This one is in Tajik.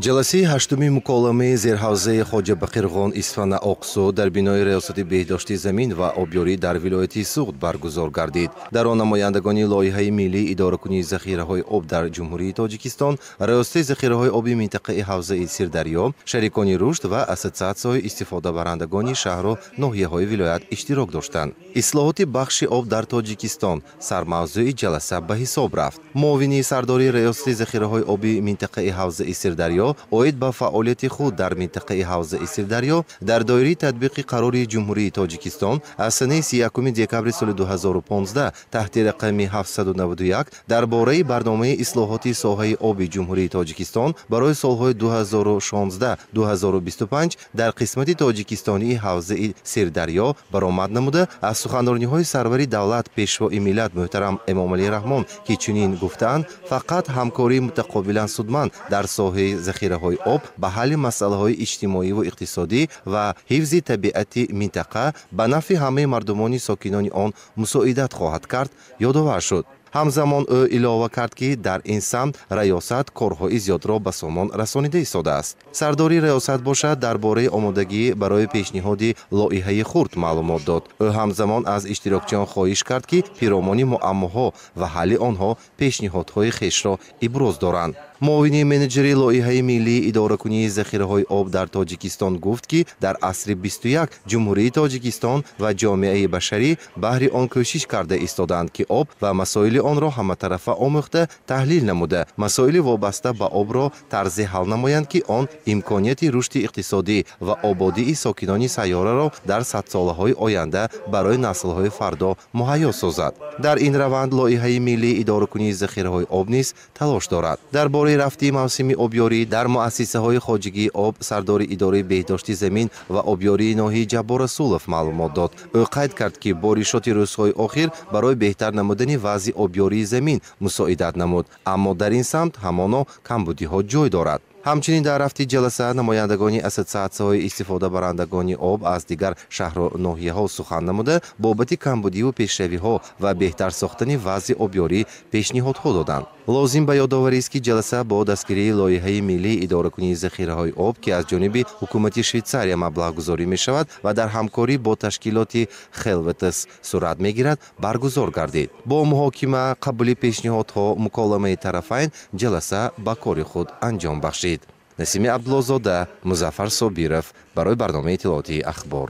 Ҷаласаи ҳаштуми муколамаи зерҳавзаи Хоҷа Бақирғон Исфана Оқсу дар бинои Риёсати беҳдошти замин ва обёрӣ дар вилояти Суғд баргузор гардид. Дар он намояндагони лоиҳаи миллии идоракунии захираҳои об дар Ҷумҳурии Тоҷикистон, Риёсати захираҳои оби минтақаи ҳавзаи Сирдарё, шарикони рушд ва ассотсиатсияҳои истифодабарандагони шаҳру ноҳияҳои вилоят иштирок доштанд. Ислоҳоти бахши об дар Тоҷикистон сармавзӯи ҷаласа ба ҳисоб рафт. Муовини сардори Риёсати захираҳои оби минтақаи ҳавзаи Сирдарё оид ба фаъолияти худ дар минтақаи ҳавзаи Сирдарё дар доираи татбиқи қарори Ҷумҳурии Тоҷикистон аз санаи 31 декабри соли 2015 таҳти рақами 791 дар бораи барномаи ислоҳоти соҳаи оби Ҷумҳурии Тоҷикистон барои солҳои 2016-2025 дар қисмати тоҷикистонии ҳавзаи Сирдарё баромад намуда, аз суханрониҳои сарвари давлат Пешвои миллат муҳтарам Эмомалӣ Раҳмон, ки чунин гуфтаанд: фақат ҳамкории мутақобилан судманд дар соҳаи захираҳои об ба ҳалли масъалаҳои иҷтимоиву иқтисодӣ ва ҳифзи табиати минтақа ба нафъи ҳамаи мардумони сокинони он мусоидат хоҳад кард, ёдовар шуд. Ҳамзамон ӯ илова кард, ки дар ин самт раёсат корҳои зиёдро ба сомон расонида истодааст. Сардори раёсат бошад, дар бораи омодагӣ барои пешниҳоди лоиҳаи хурд маълумот дод. Ӯ ҳамзамон аз иштирокчиён хоҳиш кард, ки пиромони муаммоҳо ва ҳалли онҳо пешниҳодҳои хешро иброз доранд. Муовини менеҷери лоиҳаи миллии идоракунии захираҳои об дар Тоҷикистон гуфт, ки дар асри 21 Ҷумҳурии Тоҷикистон ва ҷомеаи башарӣ баҳри он кӯшиш карда истодаанд, ки об ва масоили онро ҳаматарафа омӯхта, таҳлил намуда, масоили вобаста ба обро тарзе ҳал намоянд, ки он имконияти рушди иқтисодӣ ва ободии сокинони сайёраро дар садсолаҳои оянда барои наслҳои фардо муҳайё созад. Дар ин раванд лоиҳаи миллии идоракунии захираҳои об низ талош дорад. Дар бораи рафти мавсими обёрӣ дар муассисаҳои хоҷагии об сардори идораи беҳдошти замин ва обёрии ноҳияи Ҷаббор Расулов маълумот дод. Ӯ қайд кард, ки боришоти рӯзҳои охир барои беҳтар намудани вазъи обёрии замин мусоидат намуд, аммо дар ин самт ҳамоно камбудиҳо ҷой дорад. Ҳамчунин дар рафти ҷаласа намояндагони ассотсиатсияҳои истифодабарандагони об аз дигар шаҳру ноҳияҳо сухан намуда, бобати камбудиву пешравиҳо ва беҳтар сохтани вазъи обёрӣ пешниҳодҳо доданд. Лозим ба ёдоварист, ки ҷаласа бо дастгирии лоиҳаи миллии идоракунии захираҳои об, ки аз ҷониби ҳукумати Швейтсария маблағгузорӣ мешавад ва дар ҳамкорӣ бо ташкилоти Хелветес сурат мегирад, баргузор гардид. Бо муҳокима, қабули пешниҳодҳо, муколамаи тарафайн ҷаласа ба кори худ анҷом бахшид. Насими Абдуллозода, Музаффар Собиров барои барномаи иттилоотии Ахбор.